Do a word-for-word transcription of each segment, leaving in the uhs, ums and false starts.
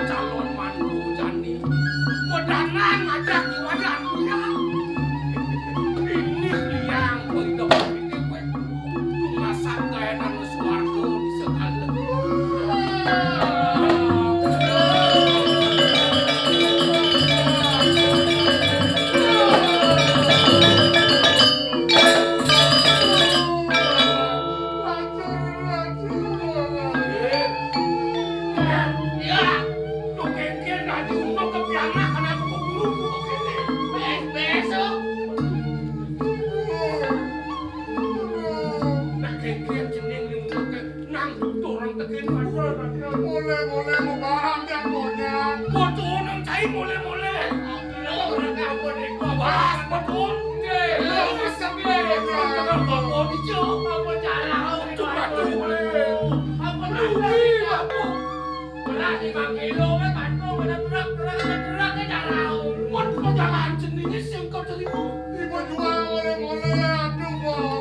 calon mantu jani. Wedangan ngajak iwayan liang. Ini liang, kok idup pikir gue. Tumasak gayanan swarga di segala. Ya, tuh kengken aja umah ke pianak, anak buku guru, buku kene. Bes, bes, oh. Nak kengken cening di muka ke, nang butuh orang tekin pasal. Boleh, boleh, mau barang dia, monyet. Butuh orang cai, boleh, boleh. Orang apa ni? Wah, betul. Oke. Lu mesti. Apa cara? Itu betul. Apa cara? Berat lima kilo kan, bantu kena truk, truk, kena truk, kan jarang. Mun pejalan jenenge sing kau terima. Ibu jual oleh-oleh, aduh, Bang.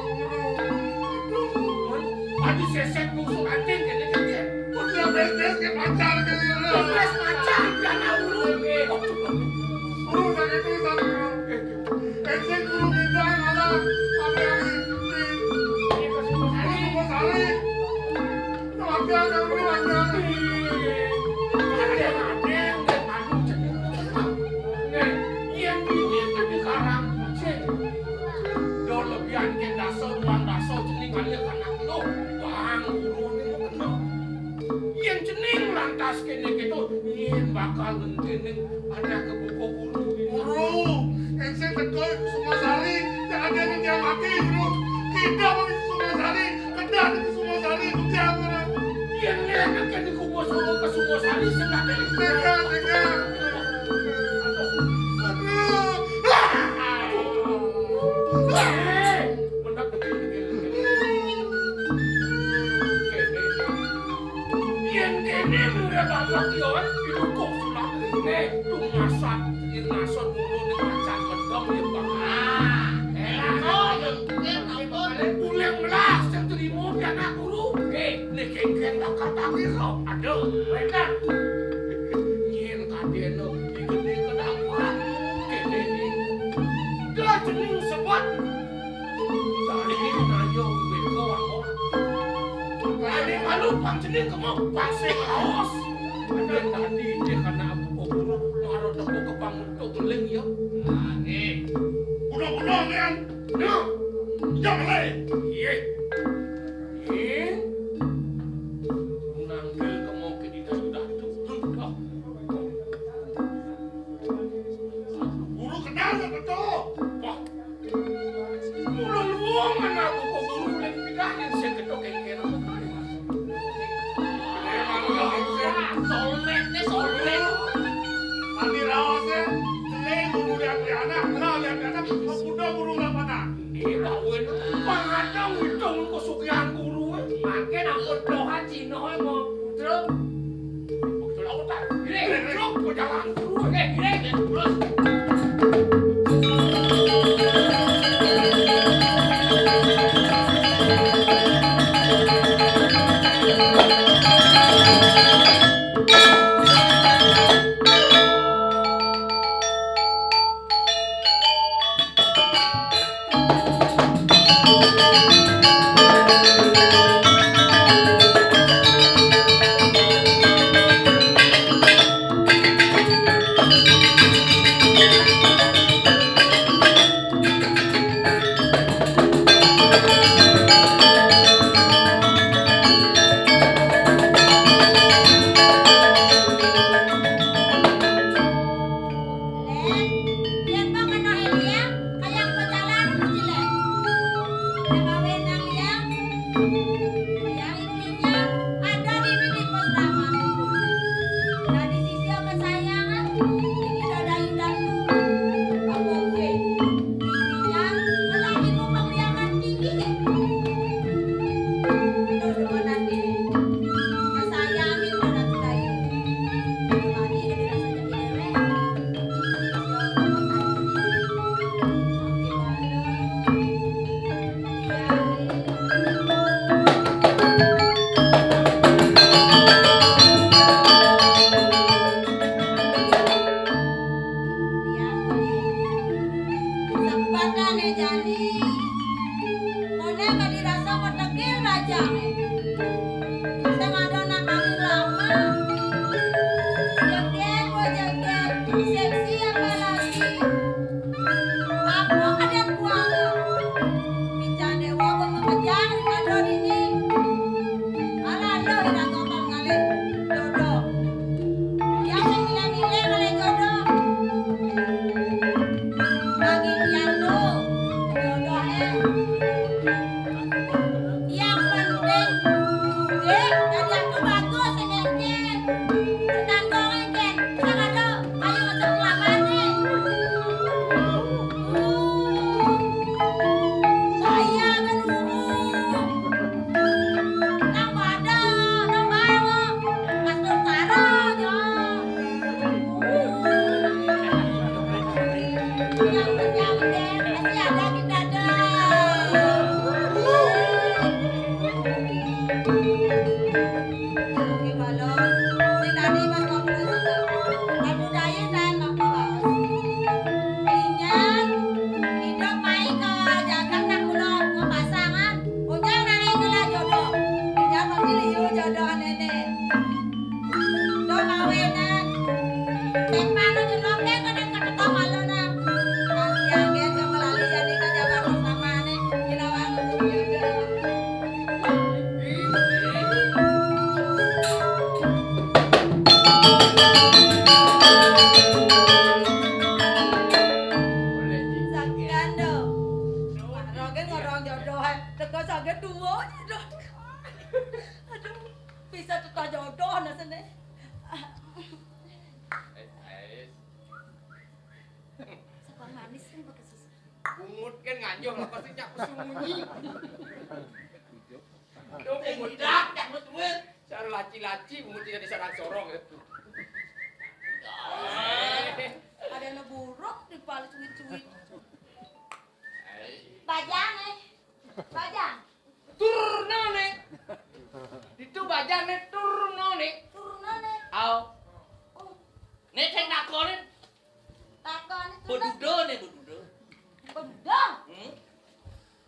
Aduh. Mun adi sesek musuh anjing kene kene. Mun dia bes-bes ke pacar kene. Bes pacar, dia nak urus. Urus lagi tulisan, Bang. Ejek guru bidang ada, ada yang di, di, di Kusumasari. Ada yang di, ada. Ada yang, ada yang, ada yang, anu, cek. Nih, yang ini tuh di Karang, cek. Do lebihan ke daso, ruang daso, cening alih anak lo. Bang, guru ini mau kenal. Yen cening lantas kene keto, yen bakal ngentening anak ke buka guru. Guru, yen sing teko Kusumasari, nek ada ning dia mati, guru. Kita mau Kusumasari, kedah di Kusumasari, ujar guru. Yen nek kene kubo suruh ke Kusumasari, sing tak kene. Tega, tega. Aduh. Aduh. Aduh. Aduh. Mendak degil, degil, degil. Kene. Yen kene murah banget ya, didukung sulap kene. Tumasak, yen nasot ngono ning macan medhom ya, Bang. Ah, elah, oh, ya, mungkin ampun. Uleng melas yang terima di anak guru. Oke, nek kengkeng bakal takir kok. Aduh, bener. Yen kadene digede kedampuran, kene ni. Dah jening sebut. Tadi nayo wibit ko wangor. Tadi malu pang jening kemok pang sing raos. Ada tadi dia kana aku kok guru, maro teko ke pang untuk keling ya. Nah, nih. Udah-udah, Nen. Nah, jangan lagi. Iya. Nih. Nangkil kemok ke di dalam datu. Guru kenal nggak betul? Wah, mula luang mana aku kok guru dan pidahin sing ketok kengkena. Solmet ne solmet. Tadi raos ya, jelek guru lihat anak, kenal lihat anak, pemuda guru nggak pernah. Iya, Pak Win. Pangadang hitung kesugihan guru, eh. Makin aku doa Cina, eh, mau putra. Iya, Budi. Sempatan ya, jani. Mone ka dirasa ko tegil raja, eh. Sing ada anak kami lama. Joget, wo joget. Seksi apa lagi? Apa ada kuala? Pican dewa ko makejang di kado dini. Alah, lo ira gopal ngalih jodoh. Yang sing milih-milih ngalih jodoh. Bagi tiang tu, jodoh, eh. Yang penting, eh, jadi aku bagus, sing encen. Sedang kau encen, sedang ada, ayo masuk ke lapangan, eh. Uh, saya kan, uh. Nang pada, nang bawa, pas tentara, ya. Yang penting, masih ada kita, ada. Oke, kalau sing tadi pas waktu itu, aku daya dan apa, Bos? Ingat, kita mai ke jagat nak kula ngepasangan. Ujang nang ing kela jodoh. Ingat, pasti liu jodoh nenek. Do mawenan. Tempan aja loke kadang ketetok malu nang. Yang dia ke melali jadi kerja baru sama nih. Kita wangun jodoh. Sagan do. Roge ngorong jodoh, eh. Teko sagan duo jodoh. Aduh, bisa teko jodoh nah sene. Sapa manis kan pakai susu. Bungut kan nganjoh lah pasti nyak pesunyi. Tuh, bungut dah, nyak pesunyi. Cara laci-laci, bungut tidak diserang sorong ya. Ada anak burung di paling cuit-cuit. Bajang, eh. Bajang. Turnane. Ditu bajane turnane. Turnane. Au. Oh. Ne sing takone. Takone turnane. Bedudo ne, bedudo. Bedudo? Hmm?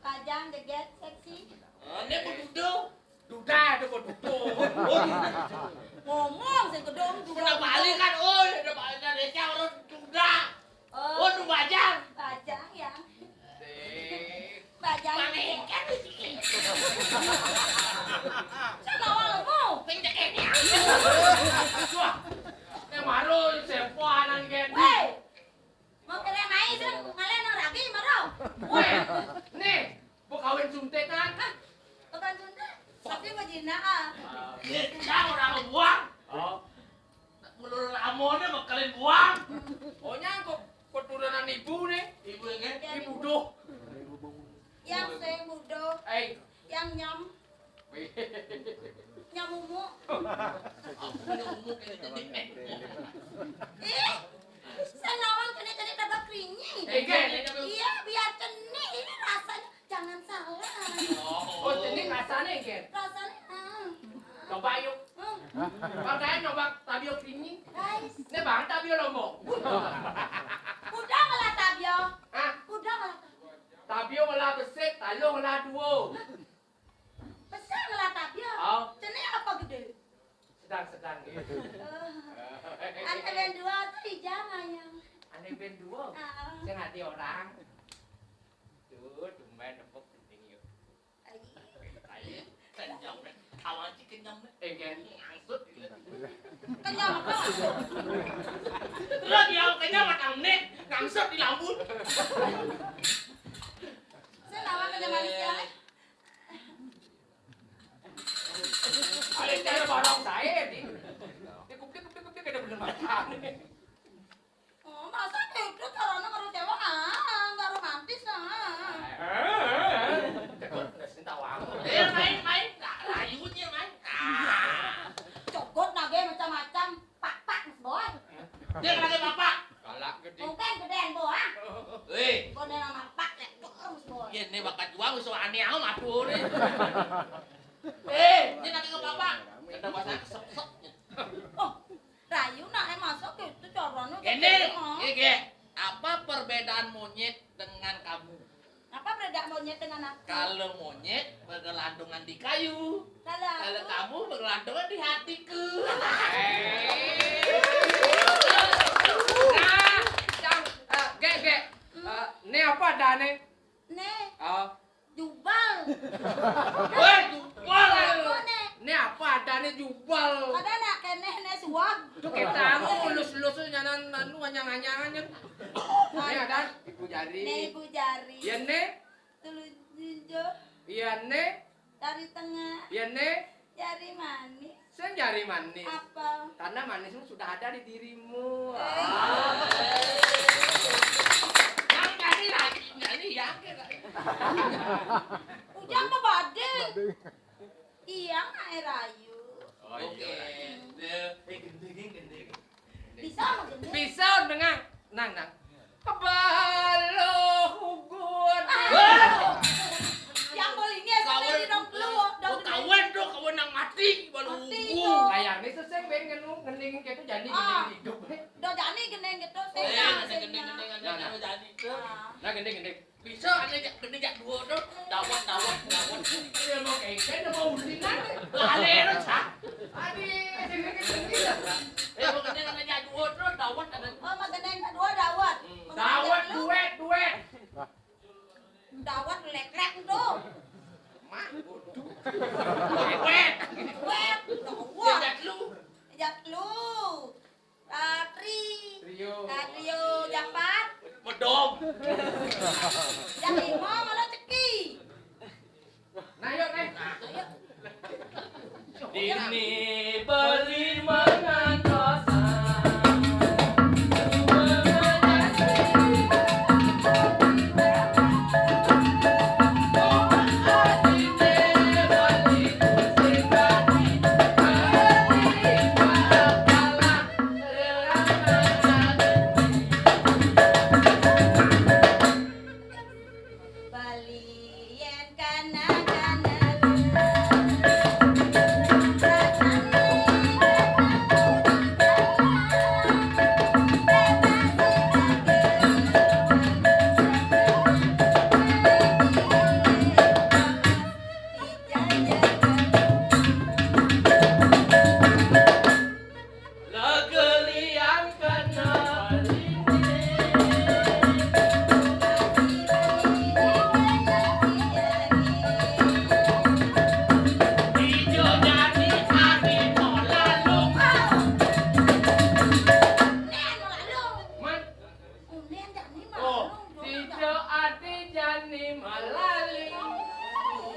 Bajang jeget seksi. Ah, ne bedudo. Duda itu bedudo. Oh, duda. Ngomong sing kedong duda. Udah balik kan, oh, udah balik kan, ya, orang duda. Oh, nu bajang. Bajang, ya. Deh. Bajang. Mana ikan di sini? Saya bawa lemu. Sing cek ini. Wah. Yang baru sempoanan kan. Weh. Mau kira main sih, malah nang rabi, baru. Weh. Nih, mau kawin suntikan. Hah? Bukan suntik. Tapi mau jina, ah. Iya, orang buang. Oh. Menurut Amone bekalin buang. Oh, nyangkut keturunan ibu nih. Ibu yang kan? Ibu doh. Yang saya muda. Eh. Yang nyam. Nyam umu. Aku punya umu kayak gini. Ih, saya nawang kena-kena tabak kerinyi. Eh, kan? Iya, biar kena. Ini rasanya jangan salah. Oh, jenis rasanya, Gen? Rasanya, ah. Coba yuk. Hmm. Bang, saya coba tabio kini. Guys. Ini Bang, tabio lombok. Udah ngelah tabio. Hah? Udah ngelah tabio. Tabio ngelah besik, taluh ngelah duo. Besar ngelah tabio. Oh. Jenis apa gede? Sedang-sedang, ya. Eh, ane ben dua tuh ijang ayang. Ane ben dua? Ah. Sing ati orang. Tuh, tumben empuk penting yuk. Ai. Ai, kenyang, men. Awal sih kenyang, men. Eh, kan ngangsut. Kenyang apa? Terus dia kenyang makan menit, ngangsut di lambung. Saya lawan kenyang manis ya, eh. Ada cara barang saya, di. Dia kupik, kupik, kupik, ada bener makan. Oh, masa gitu caranya ngeruh cewek? Ah, nggak romantis, ah. Eh, eh, eh. Cekot, nggak sih tahu aku. Eh, main, main. Nah, rayunya, main. Ah. Cokot nage macam-macam. Pak, pak, Mas Boy. Dia lagi bapak. Galak gede. Mungkin gedean, Bo, ah. Eh. Bo, dia nama pak, ya. Cokot, Mas Boy. Iya, ini bakat juang, so aneh amat, Bo, nih. Eh, dia lagi ke bapak. Kata bahasa kesep-sep. Oh, Gek, apa perbedaan monyet dengan kamu? Apa perbedaan monyet dengan aku? Kalau monyet bergelantungan di kayu. Kalau aku? Kalau kamu bergelantungan di hatiku. Nah, Cang, eh, Gek, Gek. Eh, ini apa adané? Né. Oh. Jubal. Wéh, jubal. Apa né? Né apa adané jubal? Ada nak kénéh né suag. Tuh kita anu lus-lus nyanan anu anyang-anyangan. Né ada ibu jari. Né ibu jari. Iya né. Tulu junjuk. Iya né. Jari tengah. Iya né. Jari manis. Sing jari manis. Apa? Karena manismu sudah ada di dirimu. Yang tadi lagi nyanyi ya. Ujang mah badé. Iya, air ayu. Oh, iya. Oke. Eh, gending, gending. Bisa mah gending. Bisa dengan nang nang. Kebalo hugut. Yang bolingnya sampai di dong lu, dong. Kawan dong, kawan nang mati, balu mati hugut. Kayaknya seseng ben ngenu ngening gitu jadi ngening hidup. Do jani gending gitu, sing. Gending, gending, gending, gending, gending. Nah, gending, gending. Bisa ada jak, gending jak dua tuh, dawet, dawet, dawet. Iya, mau kengkeng, mau ulinan. Lale terus, ah. Adi, gending, gending, gending. Eh, mau gending ada jak dua tuh, dawet ada. Oh, mau gending jak dua, dawet. Dawet, duet, duet. Dawet leklek tuh. Mah, bodoh. Duet. Duet, dawet. Jak lu. Jak lu. Satri. Trio. Satrio, Japan. Medom. Jadi mau malah ceki. Nah, yuk, Teh. Nah, yuk. Dini beli mengantosan. Balian kana-kana. Unen jani malung, Ijo ati jani malali.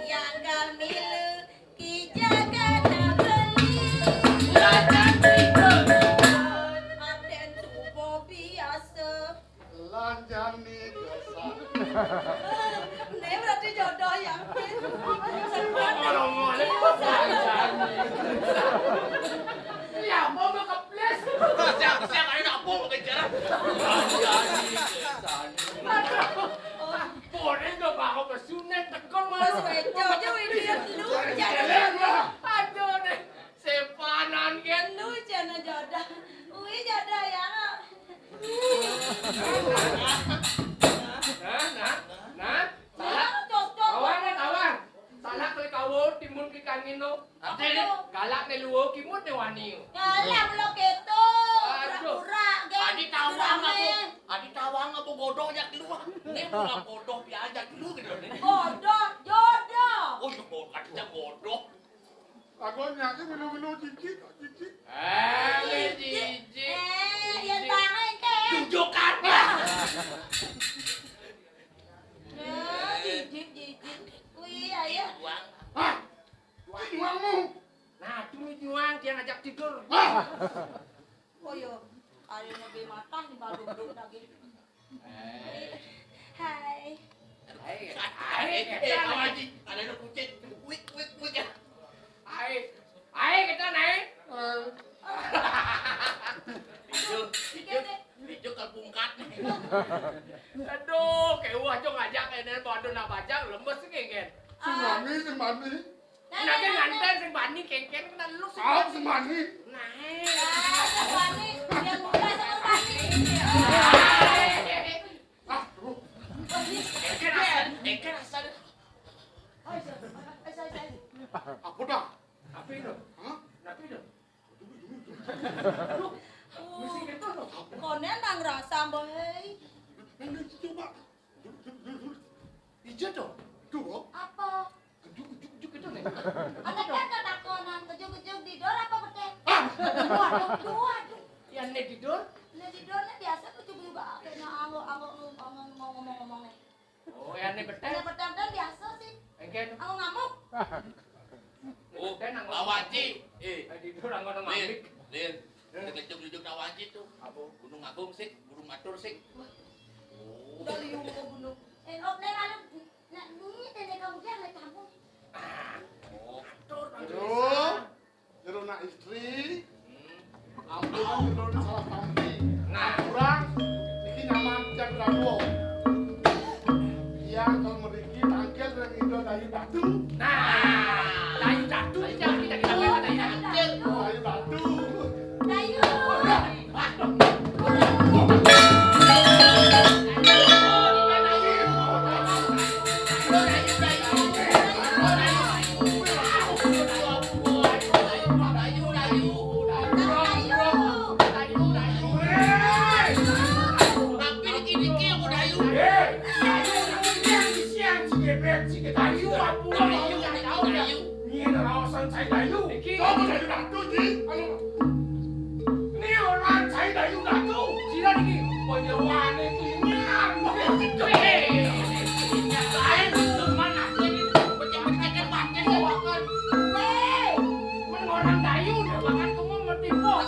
Yang kami le ki jaga na beli. Ulah jani keluar. Aden coba biasa. Lanjani kesan. Ini berarti jodoh yang. Kalau mau ada. Ya, mau ke Siap, siap, ada nak apa mau kejar? Boleh nggak bawa pesunet tekong malah. Mas Wejo aja ini lu. Aduh deh, sepanan kan. Lu jana jodoh. Ui jodoh ya. Nah, nah, nah. Salah. Tawar, tawar. Salah kali kawul timun ki kangino. Apa tuh? Galak né luwung, kimut né wani. Galak lo kéto. Aduh. Pura-pura, geng. Adi tawang apa? Adi tawang apa godoh jak dulu. Né pura godoh biasa jak dulu gitu né. Godoh, jodoh. Oh, ya godoh, ya godoh. Aku nyaki menu-menu cici, cici. Eh, cici. Eh, yang tangan ké. Tunjukkan. Ya, cici, cici. Wih, ayo. Hah? Juangmu. Nah, dulu juang dia ngajak tidur. Hah? Oh iya, ayo lebih matang di balung dulu lagi. Hai. Hai. Hai, hai, hai, ada lu kucing. Wik, wik, wik. Hai. Hai, kita naik. Itu, itu, itu kepungkat. Aduh, kayak wah, Jong, ngajak ini, aduh, nak baca, lemes sih, kayak. Tsunami, tsunami. Nah, dia nganten sing bani kengken kena lu sing. Kau semani. Nah. Ah, sing bani, dia buka sama bani. Nang rasa, Mbah, hei. Nang coba. Ijo to. Duh. Apa? Kejuk, kejuk, kejuk itu nih. Ada kan ketakonan kejuk-kejuk didol apa betek? Ah. Waduh, waduh. Ya, nek didol? Nek didol nih biasa kejuk juga. Kena anggo, anggo, anggo, ngomong-ngomong nih. Oh, ya, ini betek. Ini betek kan biasa sih. Engke. Aku ngamuk. Oh, betek nang lawanci. Eh. Tadi itu orang ngono Lin, ngamik. Lin. Hah? Dikecuk-kecuk lawanci tuh. Apa? Gunung Agung sih, Gunung Matur sih. Oh. Udah liu ke gunung. Eh, oh, nek anu, nek ini tene kamu dia nek kamu. Ah, oh, atur, Bang. Aduh. Jero nak istri. Hmm. Ampun, jero nak salah tampi. Nah. Kurang, iki nyaman jam dua. Iya, kalau meriki tangkil dengan Indo Dayu Datu. Nah, Dayu Datu, Dayu Datu, Dayu Datu, Dayu Datu. Dayu Datu. Dayu. Ini orang saya Dayu Datu. Sira niki panyeroane klinyar. Hei, klinyar lain, teman aku ini pecah-pecahkan batin kok. Hei, men orang Dayu, dia bahkan kamu mati kok.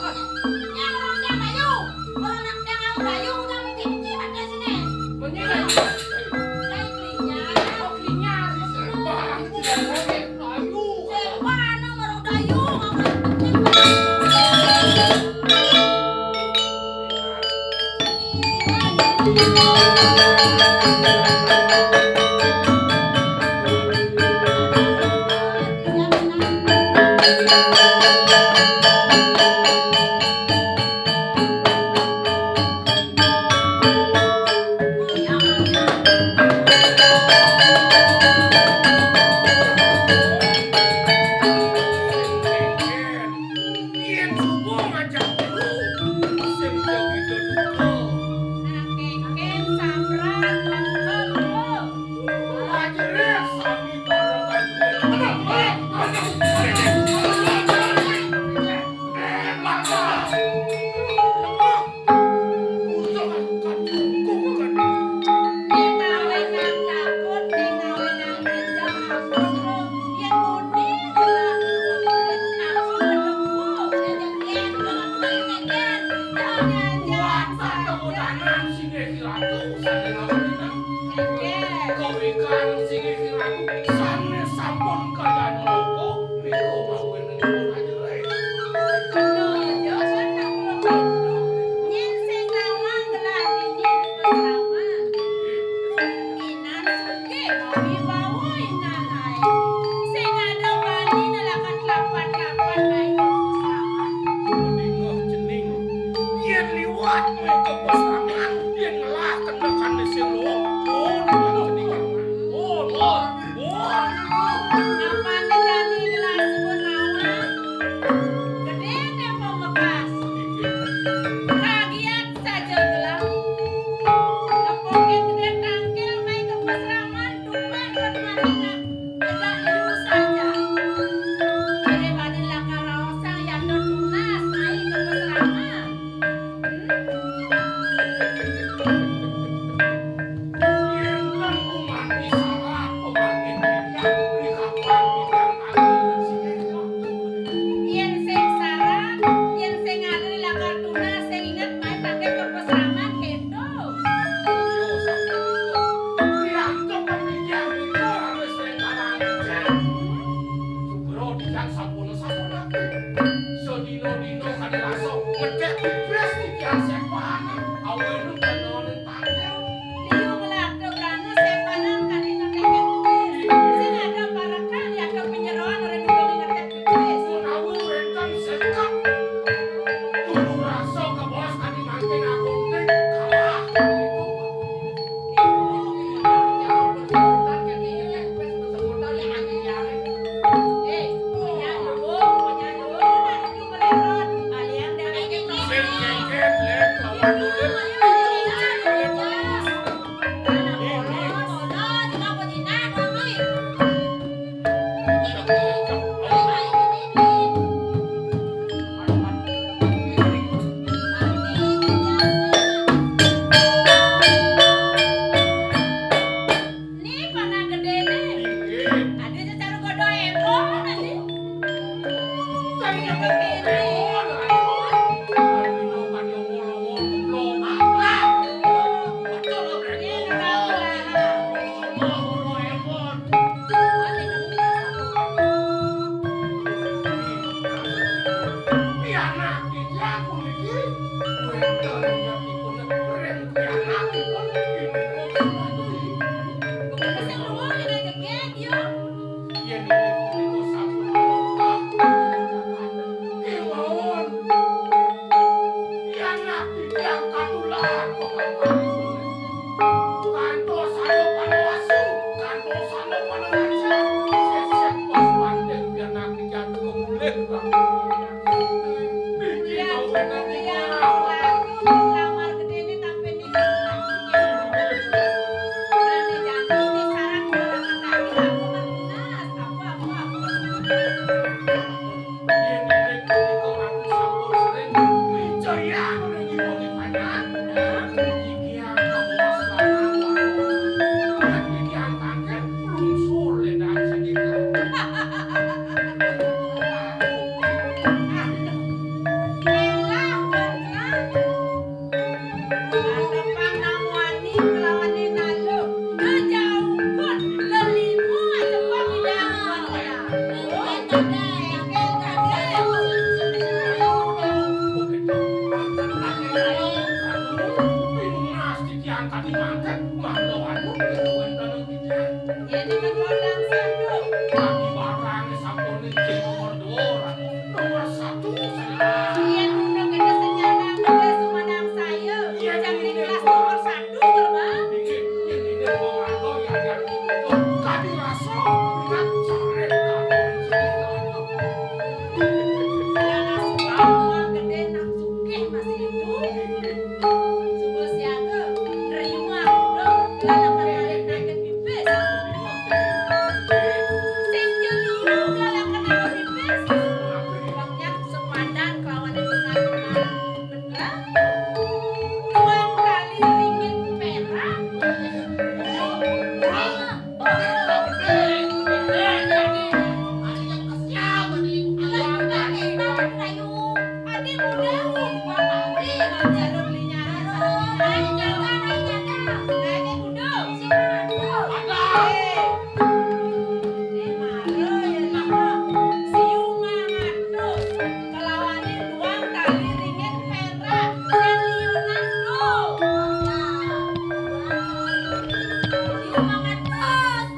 Yang orang yang Dayu, orang yang yang Dayu udah mati-mati pada sini. Menyerai. Hei, klinyar. Oh, klinyar. Bang, tidak boleh. Dayu. Sing mana orang Dayu, ngapain penting? Yen subuh ngajak telu, sing jawite duka. Akeh-akeh samrat teko. Akhire sami para kanjeng. Menawi nang takut, menawi nang kejam, aku suruh. Yen muni, aku mendukung. Yen, yen, yen, yen, yen, yen, yen, yen, yen, yen, Kawikan sing kirang sanes sampun kalian mongko, nika mawon menika aja, eh. Bener aja, kan tak perlu pintu. Nying sing nawang gelah dini pesrawan. Minan sugih mawi bawa inan ae. Sing ada bani nelakan lapan-lapan ae pesrawan. Menika cening. Yen liwat mriko pesraman, yen ngelah kendhekane sing loro, pun nang cening. Pun, pun, pun. Apane jani gelah sebut mawon? Gedhe tempo mekas. Kagiat saja gelah. Lepoke gedhe tangkil mai ke pesraman, tumben permanika. Tegak ilu saja. Daripada lakar raos sang yanda tunas mai ke pesraman. Hmm? Yen kan umat Israel pemakai bidang di kapal bidang angin sini. Yen sing sarat, yen sing ngadri lakar tunas, sing inget mai tangkil ke pesraman, kento. Boyo sapunika. Priyanto pamikian nika harus ring karang ijen. Sugro titiang sampun sampun aku. Sadina-dina kadi rasa ngedek pipis titiang sepahan. Awenu kananing tangkil. Liu ngelahke brana sepahan kadi ngedek pipis. Sing ada parekan, ada penyeroan, ora nulung ngedek pipis. Menawi wénten sekep, turu rasa kebos kadi mangkin aku ning kalah. Sing kengken, Lek, lawan Anak titiang katular, Bapak Ibu. Kantosana panawasu, kantosana panawasu. Sesek pas panten biar anak titiang kemulih, Bapak Ibu. Bikin mau kena tinggal. Lamar gedene tampe nikah. Berani jadi ini syarat dua orang anak ini, aku mah lunas. Apa, apa, apa. Yen inggih punika aku sampun sering ngicayang ring ibuné panah. Iki aku waspada waduh. Yen iki angkangke lungsur lendang sedikit. Elah, Bang, elah. Atepang nang wani nglawan Nalo. Ngejauhkan lelimo atepang idang wani. Ini kan kodang sanduk. Kami barang sampun niki nomor dua, Ratu. Nomor satu, saya. Yen ngono kene sing nyanang, wis menang saya. Yen jam ini kelas nomor satu, Bang. Niki, yen ini wong ado yang, yang itu. Kami rasa, nak cari kamu. Yang nasi bawang gede, nak sugih masih itu. Suba siaga, nerima udah, galakan alit nangkep pipis. Sing jeliu galakan nangkep pipis. Bang Nyak sepadan kelawan itu nangkep bener. Uang kali ringgit perak. Kelawanin duang tali ringit perak, sing liunan tu. Lima ratus.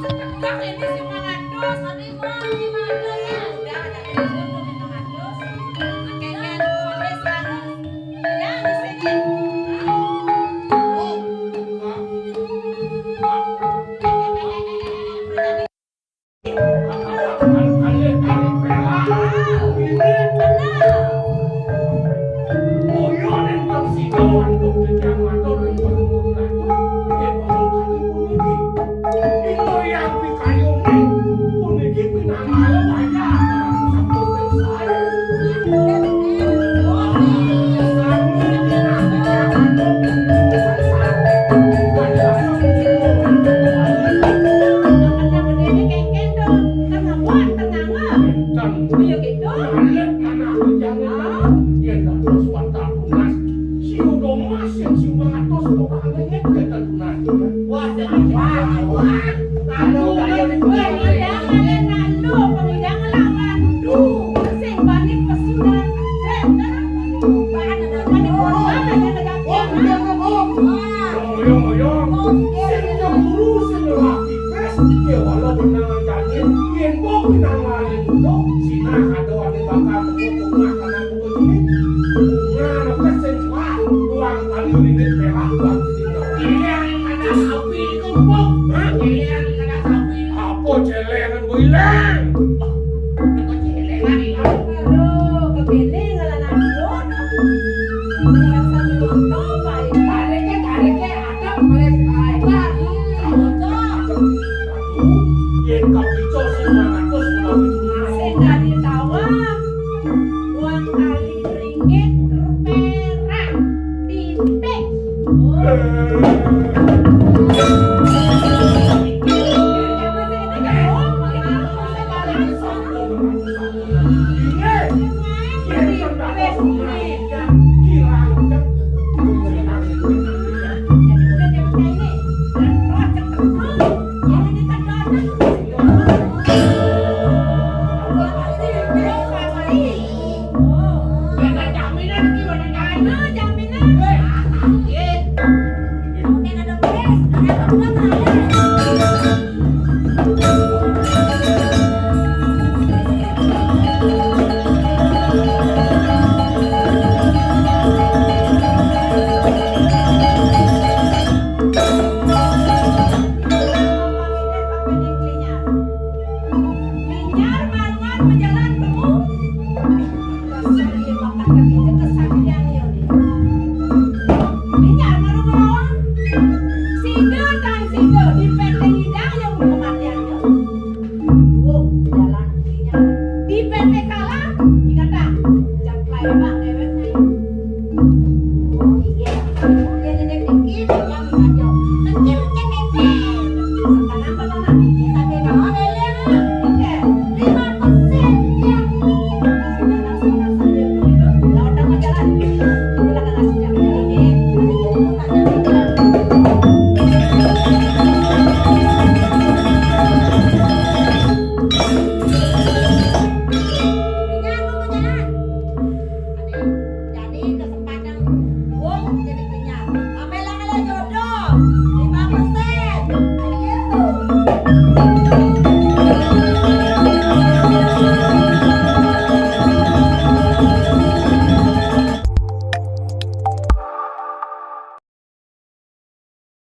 Setegak ini lima ratus. Lima ratus, ya. Udah, ada telepon tuh, lima ratus. Makanya tulis harus. Ya, di sini. Enten. Iya gitu. Alit manah jangan. Yen dados wantah tunas, siu domas yen siu mangatos ora ngenyek yen tunas. Wah, jadi wah, wah. Aduh, ayo, ayo, ayo. Aduh, pengidang lawan. Duh, sing bani pesunan. Sing, sing. Bahan ada bani korban, ada negara. Oh, iya, oh. Wah. Yo, yo, yo. Oke. Sing cemburu, sing lelaki. Wis, ya wala benang janjin, yen kok pinang lali dulu, sinah ada ane bakal temu bunga kana kuku juli. Bunga nepes sing wah, uang kali ringgit perak, uang sedina. Ini yang ada sapi itu, Bung. Hah? Ini yang ada sapi. Apa celengan boilang? Apa celengan itu? Aduh, kepilih ngalanan jodoh. Ngalanan satu waktu, baik. Tarik ya, tarik ya. Yen kapica sing mangatus menawi tunas. Sing dadi tawang, uang kali ringgit perak. Titik.